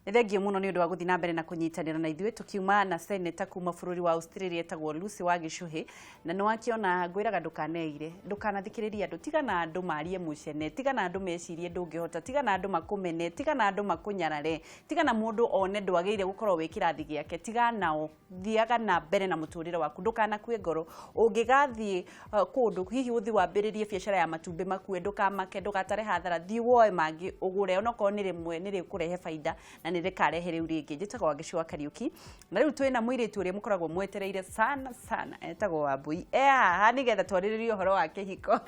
Nĩ thengiũ mũno nĩ ũndũ wa gũthiĩ na mbere na kũnyitanĩra na ithuĩ. Tũkiuma na seneta kuma bũrũri wa Australia etagwo Lucy wa Gĩcũhĩ, na nĩ wakĩona ngwĩraga ndũkaneire, ndũkanathikĩrĩrie andũ, tiga na andũ marie mũcene, tiga na andũ mecirie ndũngĩhota, tiga na andũ makũmene, tiga na andũ makũnyarare, tiga na mũndũ one ndwagĩrĩire gũkorwo wĩ kĩrathi gĩake, tiga nao. Thiaga na mbere na mũtũrĩre waku, ndũkanakue ngoro. Ũngĩgathiĩ kũndũ hihi ũthiĩ wambĩrĩrie biacara ya matumbĩ makue, ndũkamake, ndũgatare hathara, thiĩ woe mangĩ ũgũre, onokorwo nĩ rĩmwe nĩ rĩkũrehe baida na nĩ rĩkarehe rĩu rĩngĩ. Njĩtagwo Wangeci wa Kariũki, na rĩu twĩna mũirĩtu ũrĩa mũkoragwo mwetereire sana sana, etagwo Wambui. E haha nĩgetha twarĩrĩrie ũhoro wa kĩhiko.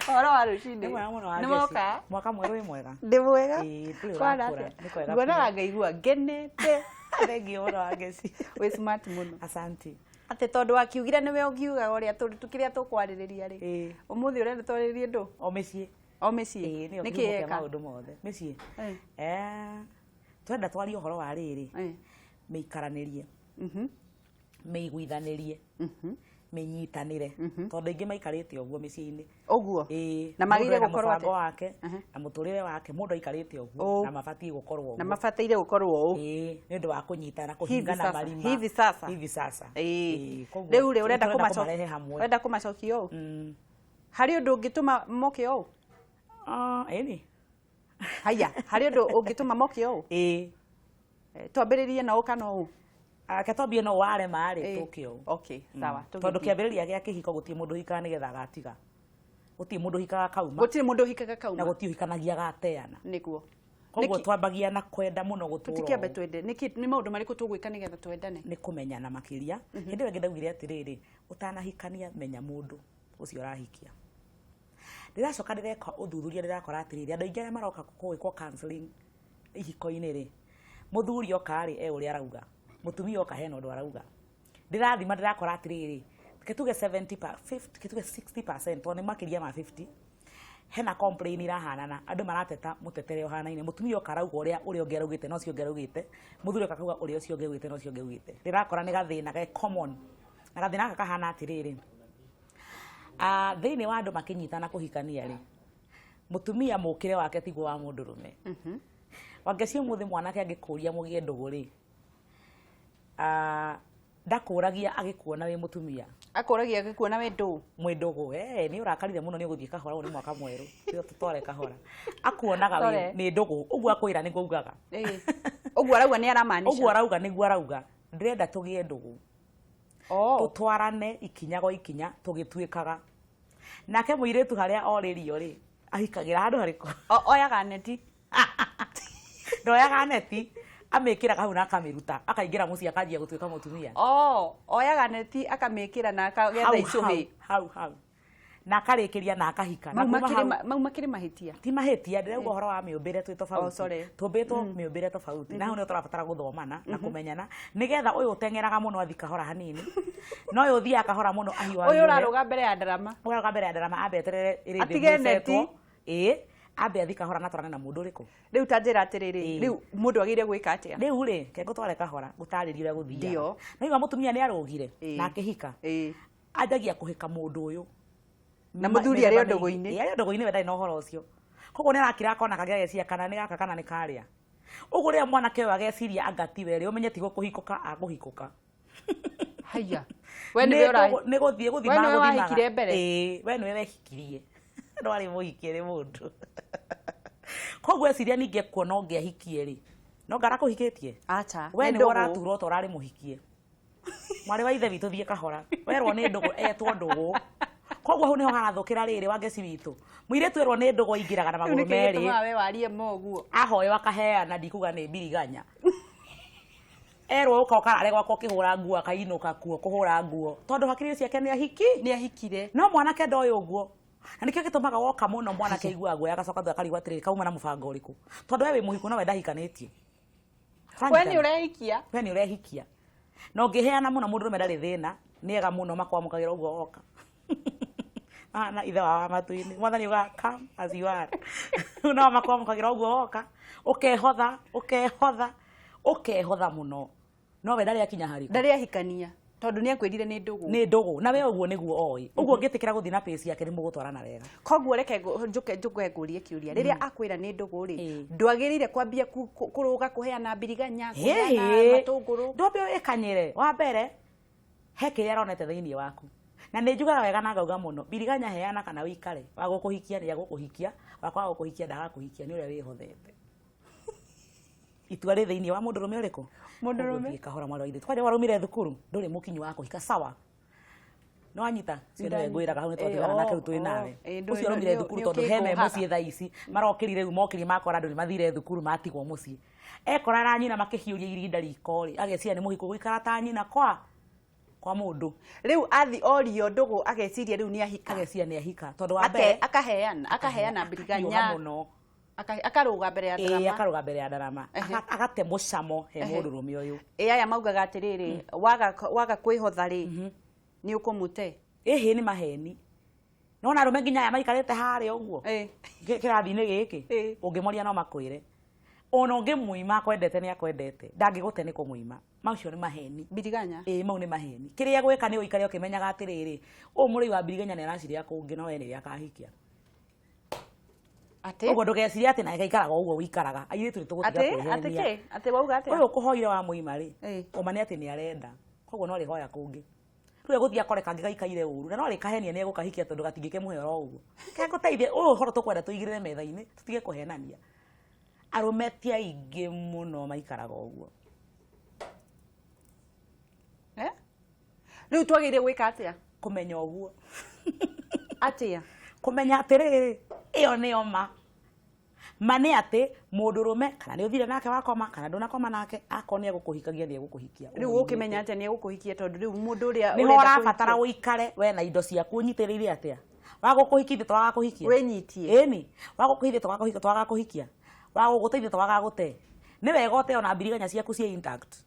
Ũhoro wa rũcinĩ. Nĩ mwega mũno Nĩ Wangeci. woka? Mwaka mwerũ wĩ mwega. Ndĩ mwega. Ĩĩ, ndũrĩ Kwana ũrakũra. atĩa? Nĩ kwega Nguonaga biũ. ngaigua ngenete. Thengiũ mũno Wangeci. Wĩ smart mũno. Asante. Atĩ tondũ wakiugire nĩwe ũngiugaga ũrĩa kĩrĩa tũkwarĩrĩria rĩ. Ĩĩ. Ũmũthĩ ũrenda twarĩrĩrie ndũ? O mĩciĩ. O mĩciĩ. Ĩĩ, nĩyo Nĩkĩ kĩhumo kĩa eka? maũndũ mothe. Mĩciĩ. Eh. Twenda twarie ũhoro wa rĩrĩ. Eh. Mĩikaranĩrie. Mĩiguithanĩrie. Mĩnyitanĩre. Tondũ aingĩ maikarĩte ũguo mĩciĩ-inĩ. Ũguo? Ĩĩ. Na magĩrĩire Mũndũ ena gũkorwo mũbango atĩa? wake, na mũtũrĩre wake, mũndũ aikarĩte ũguo, Ũũ. na mabatiĩ gũkorwo Na ũguo. mabataire gũkorwo ũũ. Ĩĩ, nĩ ũndũ wa kũnyitana, Hivi kũhingana sasa, marima. hivi sasa. Hivi sasa. Ĩĩ. Ĩĩ, koguo Rĩu rĩ, ũrenda tũrenda kũmarehe hamwe. ũrenda kũmacokia ũũ? Harĩ ũndũ ũngĩtũma moke ũũ? Ah, ĩni. Haya, harĩ ũndũ ũngĩtũma moke ũũ? Ĩĩ. Twambĩrĩrie na ũũ kana ũũ? Ake twambie no warema rĩ, Ĩĩ. tũke ũũ. Okay, sawa. Tondũ Tũgĩthiĩ. kĩambĩrĩria gĩa kĩhiko gũtirĩ mũndũ ũhikaga nĩgetha agatiga. Gũtirĩ mũndũ ũhikaga akauma. Gũtirĩ mũndũ ũhikaga akauma. Na gũtirĩ ũhikanagia agateana. Nĩguo. Koguo Nĩkĩ? twambagia na kwenda mũno gũtũra Tũtikĩambe ũũ. twende. Nĩkĩ, nĩ maũndũ marĩkũ tũgwĩka nĩgetha twendane? Nĩ kũmenyana makĩria. Hĩndĩ ĩyo ĩngĩ ndaugire atĩrĩrĩ, ũtanahikania menya mũndũ ũcio ũrahikia. Ndĩracoka ndĩreka ũthuthuria ndĩrakora atĩrĩrĩ, andũ aingĩ arĩa maroka gwĩkwo counseling ihiko-inĩ rĩ, mũthuri oka rĩ, e ũrĩa arauga, mũtumia oka hena ũndũ arauga. Ndĩrathima ndĩrakora atĩrĩrĩ, reke tuge seventy per, fifty, reke tuge 60%, tondũ nĩ makĩria ma 50, hena complain irahanana, andũ marateta mũtetere ũhanaine, mũtumia oka arauga ũrĩa ũrĩa ũngĩ araugĩte na ũcio ũngĩ araugĩte, mũthuri oka akauga ũrĩa ũcio ũngĩ augĩte na ũcio ũngĩ augĩte. Ndĩrakora nĩ gathĩna ge common, na gathĩna gaka kahana atĩrĩrĩ, thĩinĩ wa andũ makĩnyitana kũhikania rĩ, mũtumia mũkĩre wake tiguo wa mũndũrũme. Wangeci ũmũthĩ mwanake angĩkũria mũgĩe ndũgũ rĩ, ndakũragia agĩkuona wĩ mũtumia. Akũragia agĩkuona wĩ ndũgũ? Mwĩ ndũgũ, nĩ ũrakarire mũno nĩ ũgũthiĩ kahora, ũyũ nĩ mwaka mwerũ, tũtware kahora. Akuonaga wĩ Tore. nĩ ndũgũ, ũguo akwĩra nĩguo augaga. Ĩĩ. Ũguo arauga nĩ aramaanisha. Ũguo arauga nĩguo arauga, ndĩrenda tũgĩe ndũgũ. Tũtwarane ikinya gwa ikinya tũgĩtuĩkaga. Nake mũirĩtu harĩa orĩrio rĩ, ahikagĩra handũ harĩkũ? Oyaga neti. Ndoyaga neti, amĩkĩraga hau na akamĩruta, akaingĩra mũciĩ akanjia gũtuĩka mũtumia. Oyaga neti akamĩkĩra na akagetha Hau, icũhĩ. hau, hau, hau. Na akarĩkĩria na akahika. Na Mau kuma hau mau makĩrĩ mahĩtia. Ti mahĩtia, ndĩrauga ũhoro wa mĩũmbĩre twĩ tofauti. Oh, sorry. Tũmbĩtwo mĩũmbĩre tofauti. Na hau nĩho tũrabatara gũthomana na kũmenyana nĩgetha ũyũ ũteng'eraga mũno athi kahora hanini. Na ũyũ ũthiaga kahora mũno ahiũha Ũyũ hiũhe. ũrarũga mbere ya ndarama. Ũyũ ũrarũga mbere ya ndarama ambe eterere ĩrĩ thĩ Atige neti. ĩcetwo. Ĩĩ, ambe athi kahora na twarane na mũndũ ũrĩkũ. Rĩu ta njĩra atĩrĩrĩ, Ĩĩ. rĩu mũndũ agĩrĩire gwĩka atĩa? Rĩu rĩ, reke ngũtware kahora, ngũtarĩrie ũrĩa gũthiaga. Ndio. No igua mũtumia nĩ arũgire Ĩĩ. na akĩhika. Ĩĩ. Anjagia kũhĩka mũndũ ũyũ. Na mũthuri arĩ o ndũgũ-inĩ. Ĩĩ, arĩ o ndũgũ-inĩ we ndarĩ na ũhoro ũcio. Koguo nĩ arakira akona kangĩ ageciria kana nĩ gaka kana nĩ karĩa. Ũguo rĩrĩa mwanake ũyũ ageciria anga tiwe rĩ, ũmenye ti kũhikũka akũhikũka. Haiya. We nĩwe Nĩ ũra- ndũgũ- nĩ gũthiĩ gũthima We nĩwe gũthimaga. wahikire mbere? Ĩĩ, we nĩwe wehikirie. Ndwarĩ mũhikie nĩ mũndũ. Koguo eciria ningĩ ekuona ũngĩ ahikie rĩ, no anga arakũhikĩtie? Acha, We nĩ nĩwe ndũgũ. ũraturwo ta ũrarĩ mũhikie. Mwarĩ wa ithe witũ thiĩ kahora. Werwo nĩ ndũgũ, etwo ndũgũ. Koguo hau nĩho harathũkĩra rĩrĩ Wangeci witũ. Mũirĩtu erwo nĩ ndũgũ aingĩraga na Rĩu magũrũ nĩkĩ merĩ. gĩtũmaga we warie ma ũguo? Ahoywo akaheana, ndikuga nĩ mbiriganya. Erwo ũka ũkarare gwakwa ũkĩhũra nguo akainũka kuo kũhũra nguo. Tondũ hakiri ciake nĩ ahiki. Nĩ ahikire. No mwanake ndoĩ ũguo. Na nĩkĩo gĩtũmaga woka mũno mwanake aiguaga guoya agacoka thutha akarigwo atĩrĩrĩ kauma na mũbango ũrĩkũ. Tondũ we wĩ mũhiku no we ndahikanĩtie. We nĩ ũrehikia. We nĩ ũrehikia. Na ũngĩheana mũno mũndũrũme ndarĩ thĩna, nĩ ega mũno makwamũkagĩra ũguo woka. Na ithe wao wa matu-inĩ. Mwathani augaga come as you are. Rĩu nao makwamũkagĩra ũguo woka, ũkehotha, ũkehotha, ũkehotha mũno. No we ndarĩ akinya harĩkũ? Ndarĩ ahikania. Tondũ nĩ akwĩrire nĩ ndũgũ. Nĩ ndũgũ na we ũguo nĩguo oĩ ũguo ũngĩtĩkĩra gũthiĩ na pace yake nĩ mũgũtwarana wega. Koguo reke njũke njũke ngũrie kĩũria, rĩrĩa akwĩra nĩ ndũgũ rĩ, Ĩĩ. ndwagĩrĩire kwambia kũrũga kũheana mbiriganya, kũheana matũngũrũ? Ndwambe wĩkanyĩre. Wa mbere he kĩrĩa aronete thĩinĩ waku, na nĩ njugaga wega na ngauga mũno, mbiriganya heana kana wĩikare, wa gũkũhikia nĩ agũkũhikia, wa kwaga gũkũhikia ndagakũhikia, nĩ ũrĩa wĩhothete. Itua rĩ thĩinĩ wa mũndũrũme ũrĩkũ? Mũndũrũme. Ũgũthiĩ kahora mwarĩ wa ithe, kwanja warũmire thukuru ndũrĩ mũkinyu wa kũhika, sawa no wanyita cio nĩwe ngwĩraga hau nĩ twatigana nake rĩu twĩ nawe. Ũcio ũrũmire thukuru tondũ he me mũciĩ thaa ici marokĩrire rĩu mokĩrire makora andũ nĩ mathire thukuru matigwo mũciĩ, ekora na nyina makĩhiũria irinda riko rĩ, ageciria nĩ mũhiko gũikara ta nyina kwa mũndũ. Rĩu athi orio ndũgũ ageciria rĩu nĩ ahika. Ageciria nĩ ahika tondũ wa mbere akaheana mbiriganya mũno, akarũga mbere ya ndarama. Akarũga mbere ya ndarama, agate mũcamo he mũndũrũme ũyũ. Ĩ aya maugaga atĩrĩrĩ, waga kwĩhotha rĩ, nĩ ũkũmũte. Ĩhĩ nĩ maheni. Nona arũme nginya aya maikarĩte harĩa ũguo kĩrathi-inĩ gĩkĩ, ũngĩmoria no makwĩre ona ũngĩmũima akwendete nĩ akwendete, ndangĩgũte nĩ kũmũima. Macio nĩ maheni. Mbiriganya? Ĩĩ, mau nĩ maheni. Kĩrĩa gwĩka nĩ ũikare ũkĩmenyaga atĩrĩrĩ, ũyũ mũrĩi wa mbiriganya nĩ aracirĩa kũngĩ no we nĩrĩa akahikia. Atĩ? Ũguo ndũgecirie atĩ nake aikaraga ũguo ũikaraga. Airĩtu nĩ tũgũtiga kwĩhenia. Atĩ kĩ? Atĩ wauga atĩa? Ũyũ ũkũhoire wa mũima rĩ, ũma nĩ atĩ nĩ arenda. Koguo no rĩhoya kũngĩ. Rĩu egũthiĩ akore kangĩ gaikaire ũru, na no rĩkahenia nĩ egũkahikia tondũ gatingĩkĩmũhe oro ũguo. Kegũteithia, ũyũ ũhoro tũkwenda tũigĩrĩre metha-inĩ, tũtige kũhenania. Arũme ti aingĩ mũno maikaraga ũguo. Rĩu twagĩrĩire gwĩka atĩa? Kũmenya ũguo. Atĩa? Kũmenya atĩrĩrĩ, ĩyo nĩyo ma. Ma nĩ atĩ mũndũrũme kana nĩ ũthire nake wakoma kana ndũnakoma nake, akorwo nĩ egũkũhikagia nĩ egũkũhikia. Rĩu ũkĩmenya atĩa nĩ egũkũhikia tondũ rĩu mũndũ ũrĩa nĩho ũrabatara ũikare we na indo ciaku ũnyitĩrĩire atĩa? Wa gũkũhikia to wagakũhikia? Wĩnyitie. Ĩni, wa gũkũhikia to wagakũhikia to wagakũhikia. Wa gũgũteithia to wagagũte. Nĩ wega ũte ona mbiriganya ciaku ciĩ intact.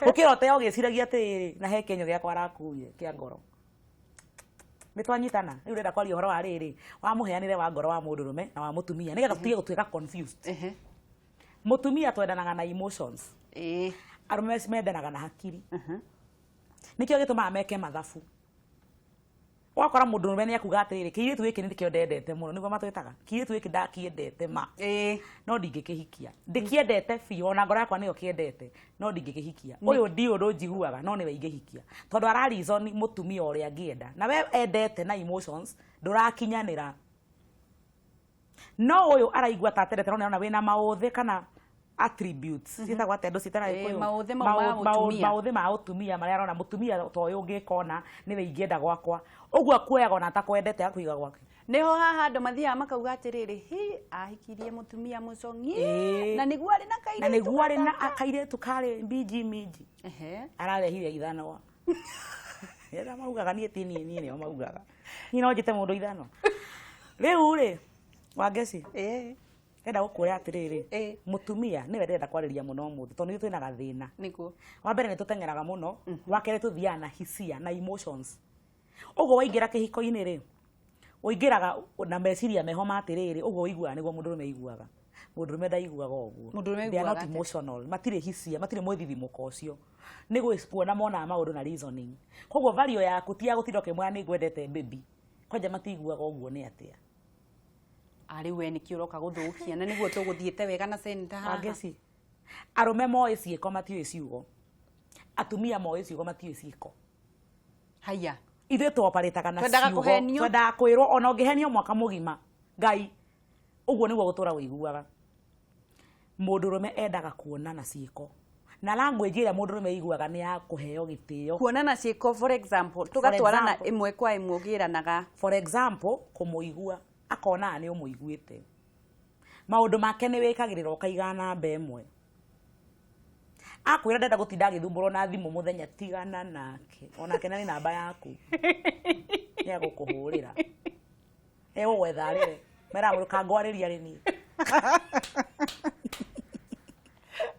Ũkĩra ũte ũgĩciragia atĩrĩrĩ, na he kĩenyũ gĩakwa arakuire kĩa ngoro. Nĩ twanyitana. Rĩu ndĩrenda kwaria ũhoro wa rĩrĩ, wa mũheanĩre wa ngoro wa mũndũrũme na wa mũtumia, nĩgetha tũtige gũtuĩka confused. Mũtumia twendanaga na emotions. Arũme mendanaga na hakiri. Nĩkĩo gĩtũmaga meke mathabu. Wakora mũndũrũme nĩ akuga atĩrĩrĩ, kĩirĩtu gĩkĩ nĩkĩo ndendete mũno, nĩguo matwĩtaga. Kĩirĩtu gĩkĩ ndakĩendete ma. No ndingĩkĩhikia. Ndĩkĩendete biũ, ona ngoro yakwa nĩyo kĩendete, no ndingĩkĩhikia. Ũyũ ndiũ ũndũ njiguaga, no nĩwe ingĩhikia. Tondũ ara reason mũtumia ũrĩa angĩenda. Na we endete na emotions, ndũrakinyanĩra. No ũyũ araigua ta atendete, no nĩarona wĩna maũthĩ kana attributes. Ciĩtagwo atĩa andũ ciĩtanaga Gĩkũyũ? Maũthĩ mau ma ũtumia. Maũthĩ ma ũtumia marĩa arona mũtumia ta ũyũ ũngĩka ona nĩwe ingĩenda gwakwa. Ũguo akuoyaga ona atakwendete akũiga gwake. Nĩho haha andũ mathiaga makauga atĩrĩrĩ, hi ahikirie mũtumia mũcong'i na nĩguo arĩ na kairĩtu. Na nĩguo arĩ na kairĩtu karĩ mbinji minji. Ararehire ithanwa. Nĩgetha maugaga niĩ ti niĩ, niĩ nĩo maugaga. Niĩ no njĩte mũndũ ithanwa. Rĩu rĩ, Wangeci. Ndĩrenda gũkwĩra atĩrĩrĩ, mũtumia nĩwe ndĩrenda kwarĩria mũno ũmũthĩ tondũ nĩ twĩna gathĩna. Nĩguo. Wa mbere nĩ tũteng'eraga mũno, wa kerĩ tũthiaga na hisia na emotions. Ũguo waingĩra kĩhiko-inĩ rĩ, ũingĩraga na meciria meho ma atĩrĩrĩ, ũguo ũiguaga nĩguo mũndũrũme aiguaga. Mũndũrũme ndaiguaga ũguo. Mũndũrũme They are not aiguaga atĩa? emotional, matirĩ hisia, matirĩ mwĩthithimũko ũcio. Nĩ kuona monaga maũndũ na reasoning. Koguo value yaku ti ya gũtinda ũkĩmwĩra nĩ ngwendete baby. Kwanja matiguaga ũguo nĩ atĩa. Arĩ we nĩkĩo ũroka gũthũkia na nĩguo tũgũthiĩte wega na centa haha. Wangeci, arũme moĩ ciĩko matiũĩ ciugo. Atumia moĩ ciugo matiũĩ ciĩko. Haya. Ithuĩ tũoparĩtaga na Twendaga ciugo. kũhenio. Twendaga kwĩrwo ona ũngĩhenio mwaka mũgima. Ngai, ũguo nĩguo gũtũra ũiguaga. Mũndũrũme endaga kuona na ciĩko. Na language ĩrĩa mũndũrũme aiguaga nĩ ya kũheo gĩtĩo. Kuona na ciĩko, for example, tũgatwarana example. ĩmwe kwa ĩmwe ũgĩranaga. For example, kũmũigua, akonaga nĩ ũmũiguĩte. Maũndũ make nĩ wĩkagĩrĩra ũkaiga namba ĩmwe. Akwĩra ndenda gũtinda agĩthumbũrwo na thimũ mũthenya, tigana nake. Onake nĩ namba yaku. Nĩ egũkũhũrĩra. Egũgwetha arĩre. Meraga mũndũ kangwarĩria rĩ niĩ.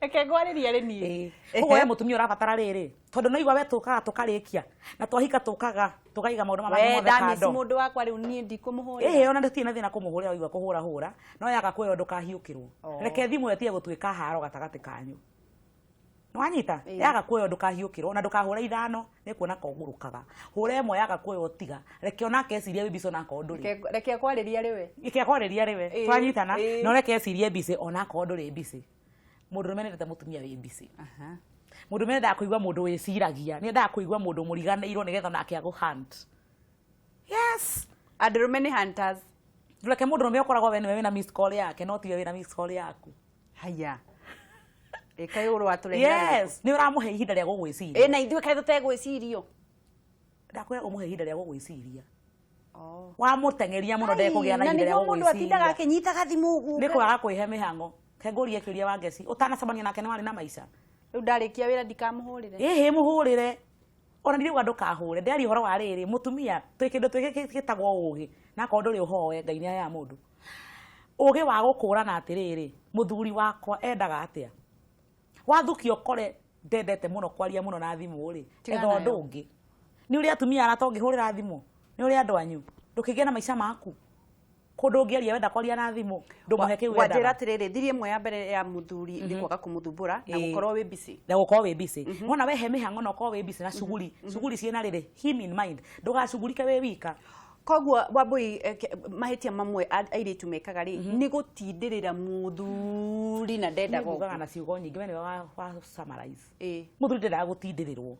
Reke ngwarĩrie rĩ niĩ. Koguo we mũtumia ũrabatara rĩrĩ, tondũ no igua we tũkaga tũkarĩkia na twahika tũkaga tũkaiga maũndũ maya We mothe ndamiss kando. mũndũ wakwa rĩu niĩ ndikũmũhũrĩra. Ĩhĩ, ona ndĩtirĩ na thĩna kũmũhũrĩra waigua kũhũra hũra, no yaga kwĩrwo ndũkahiũkĩrwo. Reke thimũ ĩyo ĩtige gũtuĩka haro gatagatĩ kanyu. Nĩwanyita? Yaga kuoywo ndũkahiũkĩrwo na ndũkahũre ithano nĩ kuona kogũrũkaga. Hũra ĩmwe yaga kuoywo tiga. Reke onake ecirie wĩ busy onakorwo ndũrĩ. Reke akwarĩria rĩwe. Reke akwarĩria rĩwe. Twanyitana no reke ecirie busy onakorwo ndũrĩ busy. Mũndũrũme nĩendete mũtumia wĩ busy. Mũndũrũme nĩendaga kũigua mũndũ wĩciragia, nĩendaga kũigua mũndũ mũriganĩirwo nĩgetha onake agũ hunt. Yes. Andũrũme nĩ hunters. Reke mũndũrũme ũkoragwo we nĩwe wĩna missed call yake no tiwe wĩna missed call yaku. Haya. Ĩka ũrũ watũrehera. Yes, nĩ ũramũhe ihinda rĩa gũgwĩciria. Ĩ na ithuĩ kaĩ tũtegwĩcirio. Ndakwĩra ũmũhe ihinda rĩa gũgwĩciria. Wamũteng'eria mũno ndekũgĩa na ihinda rĩa gũgwĩciria. Mũndũ atindaga akĩnyitaga thimũ ũguo. Nĩ kwaga kwĩhe mĩhang'o. Ke ngũrie kĩũria wa Ngeci, ũtanacemania nake nĩ warĩ na maica? Rĩu ndarĩkia wĩra ndikamũhũrĩre. Ĩhĩ mũhũrĩre. Ona ndirauga ndũkahũre, ndĩraria ũhoro wa rĩrĩ, mũtumia twĩ kĩndũ gĩtagwo ũgĩ, na akorwo ndũrĩ ũhoe Ngai nĩ aheaga mũndũ. Ũgĩ wa gũkũrana atĩrĩrĩ, mũthuri wakwa endaga atĩa? Wathukia ũkore ndendete mũno kwaria mũno na thimũ rĩ, etha ũndũ ũngĩ. Nĩ ũrĩ atumia arata ũngĩhũrĩra thimũ? Nĩ ũrĩ andũ anyu? Ndũkĩgĩe na maica maku. Kũndũ ũngĩaria wenda kwaria na thimũ, ndũmũhe kĩu wendaga. Wanjĩra atĩrĩrĩ, thiri ĩmwe ya mbere ya mũthuri nĩ kwaga kũmũthumbũra na gũkorwo wĩ busy. Na gũkorwo wĩ busy. Wona wehe mĩhang'o na ũkorwo wĩ busy na cuguri, cuguri ciĩna rĩrĩ, him in mind. Ndũgacugurike wĩ wika. Koguo Wambui, mahĩtia mamwe airĩtu mekaga rĩ, nĩ gũtindĩrĩra mũthuri na ndendaga ũguo. Ngugaga na ciugo nyingĩ, we nĩwe wa summarize. Mũthuri ndendaga gũtindĩrĩrwo.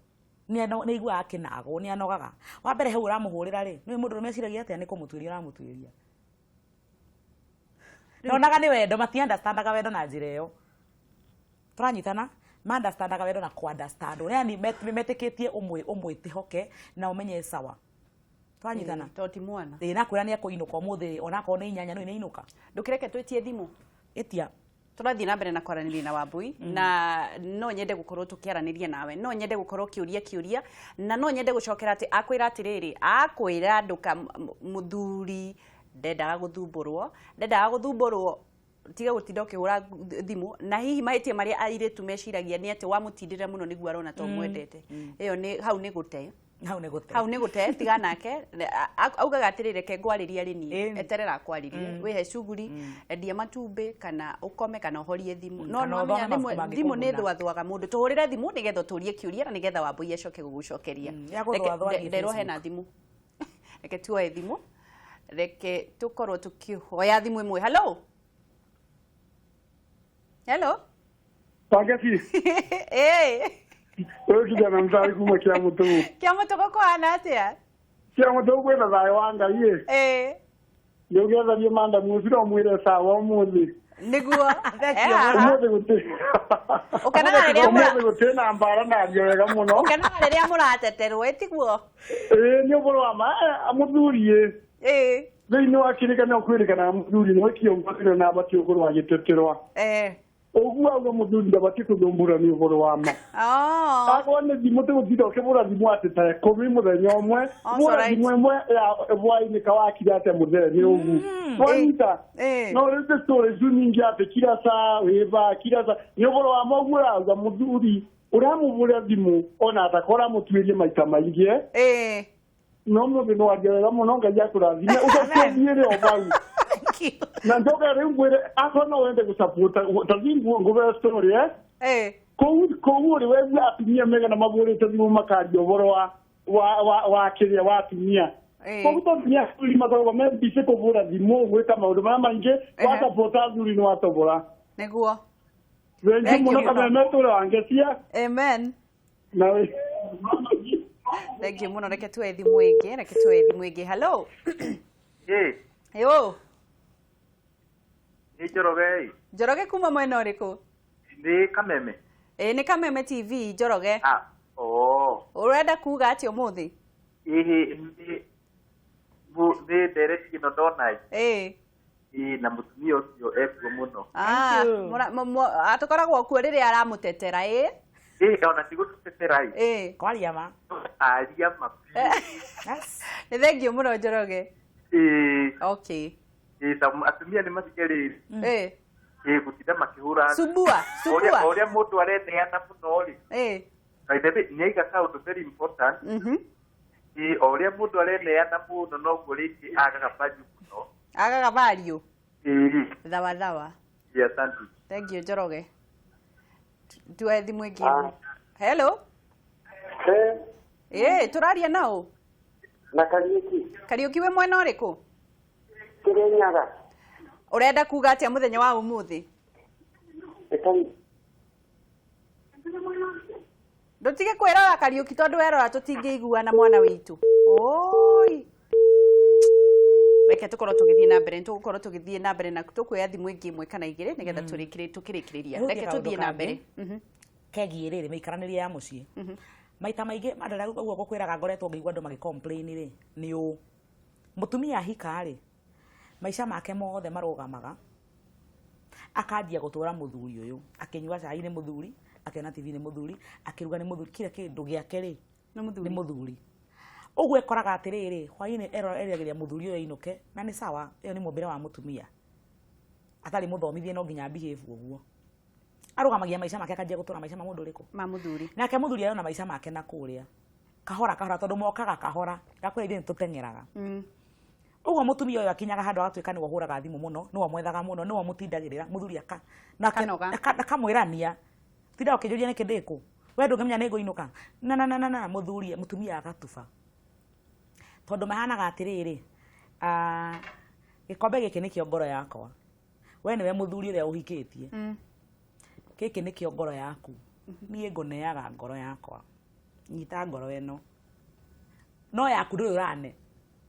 Nĩ aiguaga akĩnagwo, nĩ anogaga. Wa mbere hau ũramũhũrĩra rĩ, nĩ mũndũrũme eciragia atĩa nĩ kũmũtuĩria ũramũtuĩria. Nonaga nĩ wendo, mati understandaga wendo na njĩra ĩyo. Tũranyitana? Ma understandaga wendo na kũ understand. Yani metĩkĩtie ũmwĩtĩhoke na ũmenye sawa. Twanyitana? To ti mwana. Ĩĩ, nakwĩra nĩ ekũinũka ũmũthĩ, onakorwo nĩ inyanya, nĩ nĩinũka. Ndũkĩreke twĩtie thimũ. Ĩtia. Tũrathiĩ na mbere na kwaranĩria na Wambui na no nyende gũkorwo tũkĩaranĩria nawe, no nyende gũkorwo kĩũria kĩũria, na no nyende gũcokera atĩ akwĩra atĩrĩrĩ, akwĩra ndũka mũthuri ndendaga gũthumbũrwo, ndendaga gũthumbũrwo, tiga gũtinda ũkĩhũra thimũ, na hihi mahĩtia marĩa airĩtu meciragia nĩ atĩ wamũtindĩrĩra mũno nĩguo arona to mwendete. Ĩyo nĩ hau nĩ gũte. Hau nĩ gũte. Hau nĩ gũte, tiga nake. Augaga atĩrĩrĩ, reke ngwarĩrie arĩ niĩ, eterera akwarĩrie, wĩhe cuguri, endia matumbĩ, kana ũkome, kana ũhorie thimũ. No nĩwamenya rĩmwe thimũ nĩ thũathũaga mũndũ. Tũhũrĩre thimũ nĩgetha ũtũrie kĩũria na nĩgetha Wambui acoke gũgũcokeria. Nderwo hena thimũ. Reke tuoe thimũ. Reke tũkorwo tũkĩhoya thimũ ĩmwe. Hello. Hello. Wangeci. Eh. Ũyũ kijana mtari kuma Kĩa Mũtũgũ. Kĩa Mũtũgũ kũhana atĩa? Kĩa Mũtũgũ kwĩna thayũ wa Ngai ĩ. Eh. Nĩ ũgĩetharie mandamu ũcio no mwĩre sawa ũmũthĩ. Nĩguo. Ũmũthĩ gũtirĩ. Ũkenaga rĩrĩa ũmũthĩ gũtirĩ na mbara na ario wega mũno. Ũkenaga rĩrĩa mũrateterwo ĩ tiguo? Ĩĩ nĩ ũhoro wa ma mũthuri ĩ. Ĩĩ. Thĩinĩ wa kĩrĩkanĩro kwĩrĩkanaga mũthuri nĩwe kĩongozi na abatiĩ gũkorwo agĩteterwa. Eh. Ũguo auga mũthuri ndabatiĩ kũthumbũra nĩ ũhoro wa ma. Akorwo nĩ thimũ tũgũtinda ũkĩbũra thimũ atĩ ta ikũmi mũthenya ũmwe, bũra thimũ ĩmwe ya hwainĩ kawakire atĩa mũthee nĩ ũguo. Wanyita? No rĩu ndĩ story icio nyingĩ atĩ kila saa wĩva kila saa nĩ ũhoro wa ma ũguo ũrauga mũthuri ũramũbũra thimũ ona atakora ũramũtuĩrie maita maingĩ. No mũthĩ nĩ waria wega mũno Ngai akũrathime ũgakĩthiĩre o bau. Na njoke rĩu ngwĩre akorwo no wende gũsupport ta thiĩ ngũbe story eh. Kũu kũu rĩ wegua atumia megana mabũrĩte thimũ makaria ũhoro wa kĩrĩa wa atumia. Koguo to nginya athuri makoragwo me busy kũbũra thimũ gwĩka maũndũ marĩa maingĩ, wa support athuri nĩ watobora. Nĩguo. Thengiũ mũno kameme tũre wangecia. Amen. Na thengiũ mũno, reke tuoe thimũ ĩngĩ, reke tuoe thimũ ĩngĩ. Hello. Ĩ. Yo. Nĩ Njoroge. Njoroge kuma mwena ũrĩkũ? Nĩ Kameme. Ĩ nĩ Kameme TV Njoroge. Ah, oh. Ũrenda kuga atĩa ũmũthĩ? Ĩhĩ nĩ ndereti ĩno ndona ĩ. Ĩ. Ĩ na mũtumia ũcio ekuo mũno. Ah, atũkoragwo kuo rĩrĩa aramũtetera ĩ? Ĩ ona ti gũtũtetera ĩ. Ĩ. Kwaria ma. Aria ma. Nĩ thengiũ mũno Njoroge. Ĩ. Okay. Atumia nĩ matige rĩrĩ. Ĩ. Ĩ gũtinda makĩhũra. Subua, subua. O ũrĩa mũndũ areneana mũno rĩ. Ĩ. By the way, nĩ aiga kaũndũ very important. Ĩ o ũrĩa mũndũ areneana mũno noguo rĩngĩ agaga value mũno. Agaga value. Ĩ. Thawa thawa. Yes, asante. Thank you Njoroge. Tuoe thimũ ĩngĩ. Hello. Eh, tũraria nao? Na Kariuki. Kariuki wĩ mwena ũrĩkũ? Kirinyaga. Ũrenda kuga atĩa mũthenya wa ũmũthĩ? Ndũtige kwĩrora Kariuki tondũ werora tũtingĩiguana mwana witũ. Oi. Reke tũkorwo tũgĩthiĩ na mbere, tũgũkorwo tũgĩthiĩ na mbere na tũkuoya thimũ ĩngĩ ĩmwe kana igĩrĩ nĩgetha tũrĩkĩrĩrie tũkĩrĩkĩrĩria. Reke tũthiĩ na mbere. Kegiĩ rĩrĩ mĩikaranĩrie ya mũciĩ. Maita maingĩ andũ arĩa ũguo ngũkwĩraga ngoretwo ngĩigua andũ magĩ complain rĩ nĩ ũũ. Mũtumia ahika rĩ, maica make mothe marũgamaga akanjia gũtũra mũthuri ũyũ, akĩnyua cai nĩ mũthuri, akĩona TV nĩ mũthuri, akĩruga nĩ mũthuri, kila kĩndũ gĩake rĩ nĩ mũthuri. Ũguo ekoraga atĩrĩrĩ, hwainĩ eragĩria mũthuri ũyũ ainũke, na nĩ sawa, ĩyo nĩ mũmbĩre wa mũtumia. Atarĩ mũthomithie no nginya behave ũguo. Arũgamagia maica make akanjia gũtũra maica ma mũndũ ũrĩkũ? Ma mũthuri. Nake mũthuri arona maica make na kũrĩa. Kahora kahora tondũ mokaga kahora, ngakwĩra ithuĩ nĩtũteng'eraga. Ũguo mũtumia ũyũ akinyaga handũ agatuĩka nĩwe ũhũraga thimũ mũno, nĩwe mwethaga mũno, nĩwe mũtindagĩrĩra, mũthuri akamwĩrania. Tinda ũkĩnjũria nĩkĩ ndĩkũ? We ndũngĩmenya nĩngũinũka. Na na na na mũthuri mũtumia agatuba. Tondũ mahanaga atĩrĩrĩ, gĩkombe gĩkĩ nĩkĩo ngoro yakwa. We nĩwe mũthuri ũrĩa ũhikĩtie. Gĩkĩ nĩkĩo ngoro yaku. Niĩ ngũneaga ngoro yakwa. Nyita ngoro ĩno. No yaku ndũrĩ ũrane.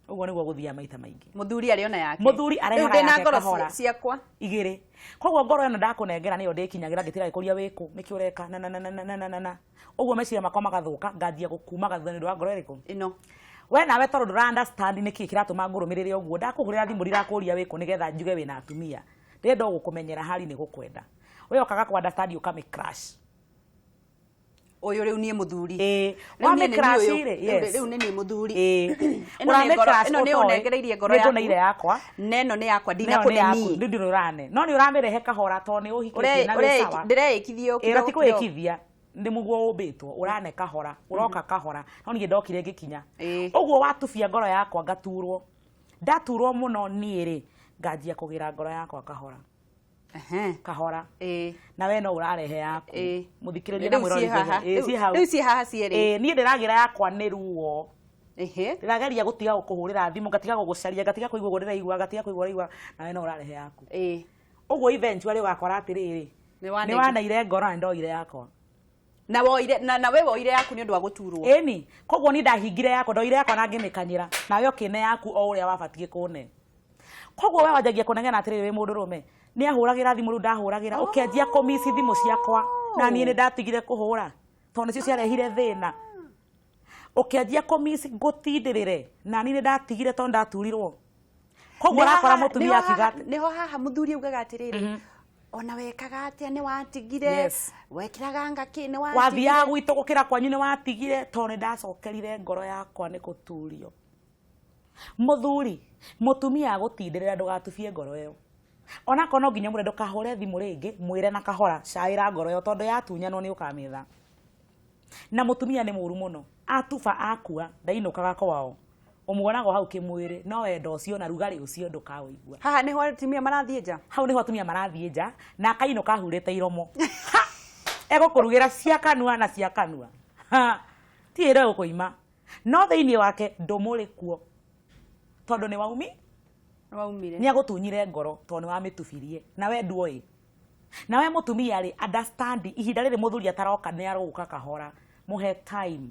Ũguo nĩguo gũthiaga maita maingĩ. Mũthuri arĩ ona yake. Mũthuri arehaga yake kahora. Ciakwa igĩrĩ. Koguo ngoro ĩno ndakũnengera nĩyo ndĩkinyagĩra ngĩtira gĩkũria wĩkũ, nĩkĩ ũreka na na na na na na na. Ũguo meciria makwa magathũka, nganjia gũkumaga thutha nĩ ũndũ wa ngoro ĩrĩkũ? Ĩno. We nawe tondũ ndũra understand nĩkĩ kĩratũma ngũrũmĩrĩre ũguo, ndakũhũrĩra thimũ ndirakũria wĩkũ nĩgetha njuge wĩna atumia. Ndĩrenda o gũkũmenyera hali nĩ gũkwenda. We ũkaga kũ understand ũkamĩ crash. Ũyũ rĩu niĩ mũthuri. Wamĩ crash rĩ, yes. Rĩu nĩ niĩ mũthuri. Ĩno nĩ ũnengereirie ngoro yaku. Nĩ yakwa. Neno nĩ yakwa ndinakũne niĩ. Ndĩ ũrane. No nĩ ũramĩrehe kahora tondũ nĩ ũhikĩtie na wĩ sawa. Ndĩreĩkithia o kidogo. Ti kwĩĩkithia. Nĩ mũguo ũmbĩtwo, ũrane kahora, ũroka kahora. No niĩ ndokire ngĩkinya. Ũguo watubia ngoro yakwa ngaturwo. Ndaturwo mũno niĩ rĩ, nganjia kũgĩra ngoro yakwa kahora. Kahora. Na we no ũrarehe yaku. Mũthikĩrĩria na mwĩrori. Rĩu ciĩ haha cierĩ. Niĩ ndĩragĩra yakwa nĩ ruo. Ndĩrageria gũtiga gũkũhũrĩra thimũ, ngatiga gũgũcaria, ngatiga kũigua ũguo ndĩraigua, ngatiga kũigua ũraigua, na we no ũrarehe yaku. Ũguo eventually ũgakora atĩrĩrĩ, nĩ waneire ngoro na nĩndoire yakwa. Na woire na we woire yaku nĩ ũndũ wa gũturwo. Ĩni, koguo niĩ ndahingire yakwa, ndoire yakwa na ngĩmĩkanyĩra, nawe ũkĩne yaku o ũrĩa wabatiĩ kũne. Koguo we wanjagia kũnegena atĩrĩrĩ wĩ mũndũrũme, nĩ ahũragĩra thimũ rĩu ndahũragĩra, ũkĩanjia kũmici thimũ ciakwa, na niĩ nĩ ndatigire kũhũra tondũ nĩcio ciarehire thĩna. Ũkĩanjia kũmici ngũtindĩrĩre, na niĩ nĩ ndatigire tondũ ndaturirwo. Koguo ũrakora mũtumia akiuga nĩho haha mũthuri augaga atĩrĩrĩ, ona wekaga atĩa nĩ watigire, wekĩraga ngakĩ nĩ watigire, wathiaga gwitũ gũkĩra kwanyu nĩ watigire, tondũ nĩ ndacokerire ngoro yakwa nĩ gũturio. Mũthuri, mũtumia agũtindĩrĩra ndũgatubie ngoro ĩyo. Onakorwo no nginya mũre ndũkahũre thimũ rĩngĩ, mwĩre na kahora, caĩra ngoro ĩyo tondũ yatunyanwo nĩ ũkamĩetha. Na mũtumia nĩ mũru mũno. Atuba akua, ndainũkaga kwao. Ũmuonaga hau kĩmwĩrĩ, no wendo ũcio na rugarĩ ũcio ndũkaũigua. Haha nĩho atumia marathiĩ nja? Hau nĩho atumia marathiĩ nja, na akainũka ahurĩte iromo. Egũkũrugĩra cia kanua na cia kanua. Ti ĩrĩa egũkũima. No thĩinĩ wake ndũmũrĩ kuo. Tondũ nĩ waumi? Waumire. Nĩ agũtunyire ngoro tondũ nĩ wamĩtubirie. Na we nduoĩ. Na we mũtumia rĩ, understand ihinda rĩrĩ mũthuri ataroka nĩ arũka kahora. Mũhe time.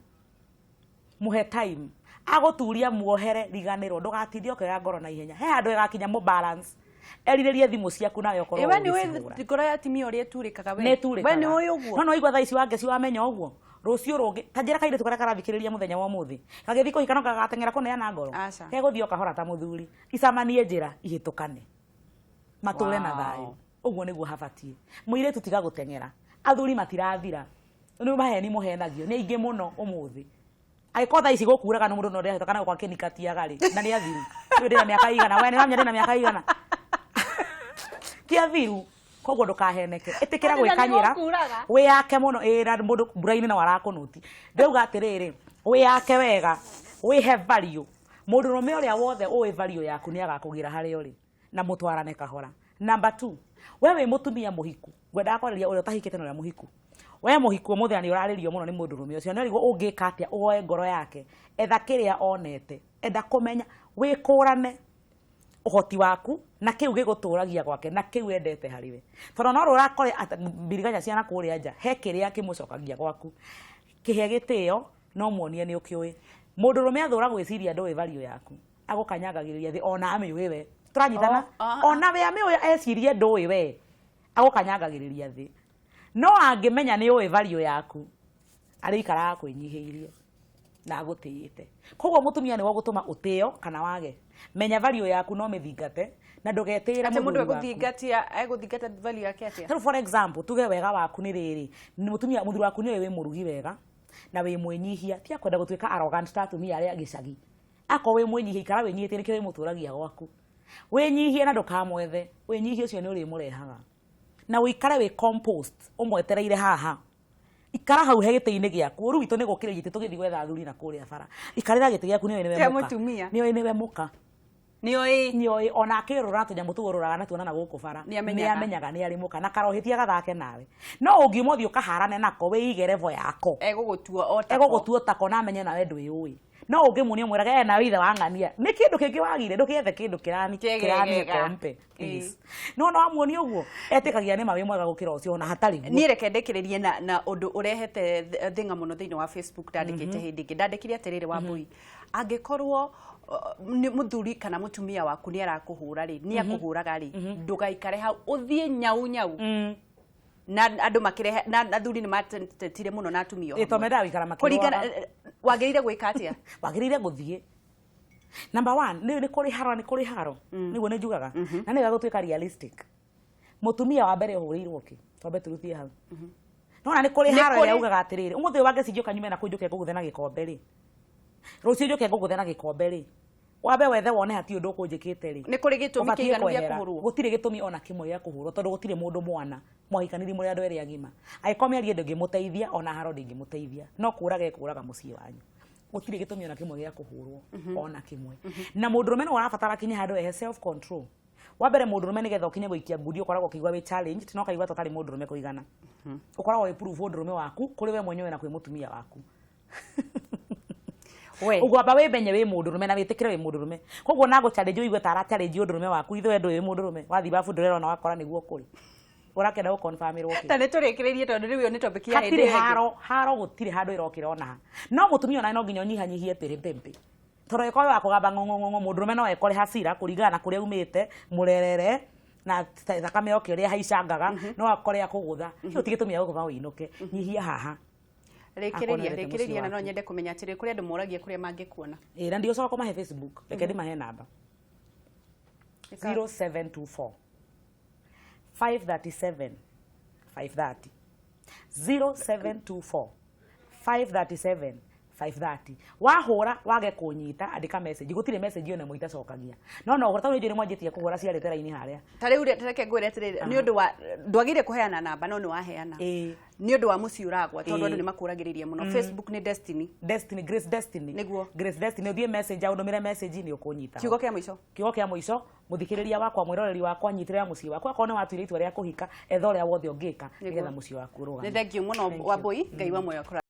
Mũhe time. Agũturia muohere riganĩrwo, ndũgatinde ũkĩoya ngoro na ihenya. He handũ ĩgakinya mũ balance. Erirĩrie thimũ ciaku nawe ũkorwo ũgĩcihũra. We nĩũĩ ngoro ya atumia ũrĩa ĩturĩkaga we? Nĩ ĩturĩkaga. We nĩũĩ ũguo? No nĩwaigua thaa ici Wangeci wamenya ũguo? Rũciũ rũngĩ, ta njĩra kairĩtu karĩa karathikĩrĩria mũthenya wa ũmũthĩ. Gagĩthiĩ kũhika no gagateng'era kũneana ngoro. Gegũthiĩ o kahora ta mũthuri. Icamanie njĩra ihĩtũkane. Matũre na thayũ. Ũguo nĩguo habatiĩ. Mũirĩtu tiga gũteng'era. Athuri matirathira. Nĩ maheni mũhenagio. Nĩ aingĩ mũno ũmũthĩ. Angĩkorwo thaa ici gũkuraga no mũndũ no ndĩrahĩtũka na gũkwa akĩnikatiaga rĩ, na nĩ athiru. Rĩu ndĩna mĩaka igana, we nĩ ũramenya ndĩna mĩaka igana. Ti athiru. Koguo ndũkaheneke. Ĩtĩkĩra gwĩkanyĩra. Wĩyake mũno, ĩĩ na mũndũ mbura-inĩ no arakũnũti. Ndĩrauga atĩrĩrĩ, wĩyake wega, wĩhe value. Mũndũrũme ũrĩa wothe ũĩ value yaku nĩ agakũgĩra harĩa ũrĩ na mũtwarane kahora. Number 2, we wĩ mũtumia mũhiku, ngwendaga kwarĩria ũrĩa ũtahikĩte na ũrĩa mũhiku. We mũhiku ũmũthĩ na nĩ ũrarĩrio mũno nĩ mũndũrũme ũcio, nĩ ũrigwo ũngĩka atĩa ũhoe ngoro yake. Etha kĩrĩa onete, enda kũmenya, wĩkũrane ũhoti waku na kĩu gĩgũtũragia gwake na kĩu endete harĩ we, tondũ no ũrakore mbiriganya ciana kũrĩa nja he kĩrĩa kĩmũcokagia gwaku. Kĩhe gĩtĩo no muonie nĩ ũkĩũĩ. Mũndũrũme athũra gwĩciria ndũĩ value yaku, agũkanyangagĩrĩria thĩ ona amĩũĩ we. Tũranyitana? Ona we amĩũĩ, ecirie ndũĩ we, agũkanyangagĩrĩria thĩ. No angĩmenya nĩ ũĩ value yaku, arĩikaraga kwĩnyihĩirie na agũtĩĩte. Koguo mũtumia nĩwe ũgũtũma ũtĩo kana wage. Menya value yaku no mĩthingate na ndũgetĩĩre Atĩ mũndũ mũthuri waku. Egũthingatia value yake atĩa? Tarĩu for example, tuge wega waku nĩ rĩrĩ, nĩ mũtumia mũthuri waku nĩ wĩ mũrugi wega na wĩ mwĩnyihia, ti akwenda gũtuĩka arrogant ta atumia arĩa gĩcagi. Akorwo wĩ mwĩnyihia, ikara wĩnyihĩtie, nĩkĩo wĩmũtũragia gwaku. Wĩnyihie na ndũkamwethe. Wĩnyihia ũcio nĩ ũrĩmũrehaga na ũikare wĩ composed, ũmwetereire haha. Ikara hau he gĩtĩ-inĩ gĩaku. Ũru witũ nĩ gũkĩrĩria itĩ tũgĩthiĩ gwetha athuri na kũrĩa bara. Ikarĩra gĩtĩ gĩaku, nĩoĩ nĩwe Kĩa mũka. Mũtumia. Nĩoĩ nĩwe mũka. Nĩoĩ. Nĩoĩ ona akĩrũra tũnyamũ tũgũrũraga na tuonana gũkũ bara. Nĩamenyaga. Nĩamenyaga nĩ arĩ mũka na karohĩtia gathake nawe. No ũngiuma ũthiĩ ũkaharane nako, wĩige level yako, Egũgũtua o tako. Egũgũtua tako na amenye nawe ndwĩũĩ. No ũngĩmuonia ũmwĩrage, "Eh, nawe ithe wa ng'ania nĩ kĩndũ kĩngĩ wagire, ndũkĩethe kĩndũ kĩrani Kĩegegega. kĩrani kompe, please." No no wamuonia ũguo, etĩkagia nĩ ma wĩ mwega gũkĩra ũcio ona hatarĩ guo. Niĩ reke ndĩkĩrĩrie na ũndũ ũrehete thĩng'a mũno thĩinĩ wa Facebook. Ndandĩkĩte hĩndĩ ĩngĩ, ndandĩkire atĩrĩrĩ, Wambui, angĩkorwo nĩ mũthuri kana mũtumia waku nĩ arakũhũra rĩ, nĩ akũhũraga rĩ, ndũgaikare hau, ũthiĩ nyau nyau. Na andũ makĩrehe na athuri nĩ matetire mũno na atumia o Ĩ, tondũ hamwe. mendaga gũikara Kũringana makĩrũaga. Wagĩrĩire gwĩka atĩa? Wagĩrĩire gũthiĩ. Number one, nĩ kũrĩ haro, nĩ kũrĩ haro nĩguo nĩ njugaga na nĩ wega gũtuĩka realistic. Mũtumia wa mbere ũhũrĩirwo kĩ? Twambe tũrutie hau. Nona nĩ kũrĩ Nĩ haro ĩrĩa ugaga atĩrĩrĩ, ũmũthĩ ũyũ wangeci njũka nyume na kũu njũke ngũgũthe na gĩkombe rĩ, rũciũ njũke ngũgũthe na gĩkombe rĩ, wambe wethe wone hatirĩ ũndũ ũkũnjĩkĩte rĩ. Nĩ kũrĩ gĩtũmi Ũbatiĩ kĩiganu gĩa kwehera. kũhũrwo? Gũtirĩ gĩtũmi ona kĩmwe gĩa kũhũrwo, tondũ gũtirĩ mũndũ mwana. Mwahikaniri mũrĩ andũ erĩ agima. Angĩkorwo mĩario ndĩngĩmũteithia, ona haro ndĩngĩmũteithia, no kũraga ĩkũraga mũciĩ wanyu. Gũtirĩ gĩtũmi ona kĩmwe gĩa kũhũrwo, ona kĩmwe. Na mũndũrũme nĩwe ũrabatara kinya handũ ehe self control. Wa mbere, mũndũrũme nĩgetha ũkinye gũikia ngundi ũkoragwo ũkĩigua wĩ challenged na ũkaigua ta ũtarĩ mũndũrũme kũigana. Ũkoragwo wĩ proof ũndũrũme waku kũrĩ we mwenyewe na kwĩ mũtumia waku. We. Ũgwamba wĩmenye wĩ mũndũrũme na wĩtĩkĩre wĩ mũndũrũme. Koguo na gũ-challenge ũigue ta ara-challenge ũndũrũme waku, ithuĩ ndũĩ wĩ mũndũrũme. Wathiĩ babu ndũrerona wakora nĩguo kũrĩ. Ũrakĩenda gũ-confirm-ĩrwo kĩ? Ta nĩ tũrĩkĩrĩrie, tondũ rĩu ĩyo nĩ topic ya hĩndĩ Hatirĩ ĩyo ĩngĩ. haro gũtirĩ handũ ĩrokĩra ona ha. No mũtumia onawe no nginya ũnyihanyihie pĩrĩpĩmpĩ, tondũ ĩkorwo wa kũgamba ng'ong'ong'ong'o, mũndũrũme no ekore hasira kũringana na kũrĩa umĩte, mũrerere na thakame yoke ũrĩa haicangaga, no akore akũgũtha. Kĩu ti gĩtũmi gĩa gũtũma ũinũke. Nyihia haha. Rĩkĩrĩria. Akonete mũciĩ Rĩkĩrĩria na no waku. nyende kũmenya atĩrĩ, kũrĩ andũ moragia kũrĩa mangĩkuona. Ĩ, na ndigũcoka kũmahe Facebook, reke ndĩmahe namba. Ĩka. 0724 537 530, 0724 537 530. Wahũra wage kũnyita, andĩka message. Gũtirĩ message ona ĩmwe itacokagia. No no ũhũra, tondũ nĩ mwanjĩtie kũhũra ciarĩte raini harĩa. Ta rĩu reke ngwĩre atĩrĩrĩ, nĩ ũndũ wa ndwagĩrĩire kũheana namba, no nĩ waheana. Nĩ ũndũ wa mũciĩ ũragwa, tondũ andũ nĩ makũragĩrĩria mũno. Facebook nĩ Destiny. Destiny, Grace Destiny. Nĩguo. Grace Destiny, ũthiĩ messenger ũndũmĩre message nĩ ũkũnyita. Kiugo kĩa mũico. Kiugo kĩa mũico, mũthikĩrĩria wakwa, mwĩroreri wakwa, nyitĩrĩra mũciĩ waku. Akorwo nĩ watuire itua rĩa kũhika, etha ũrĩa wothe ũngĩka nĩgetha mũciĩ waku Nĩ ũrũgame. thengiũ mũno, Thank you. Wambui. Ngai wa muoyo akũrathime.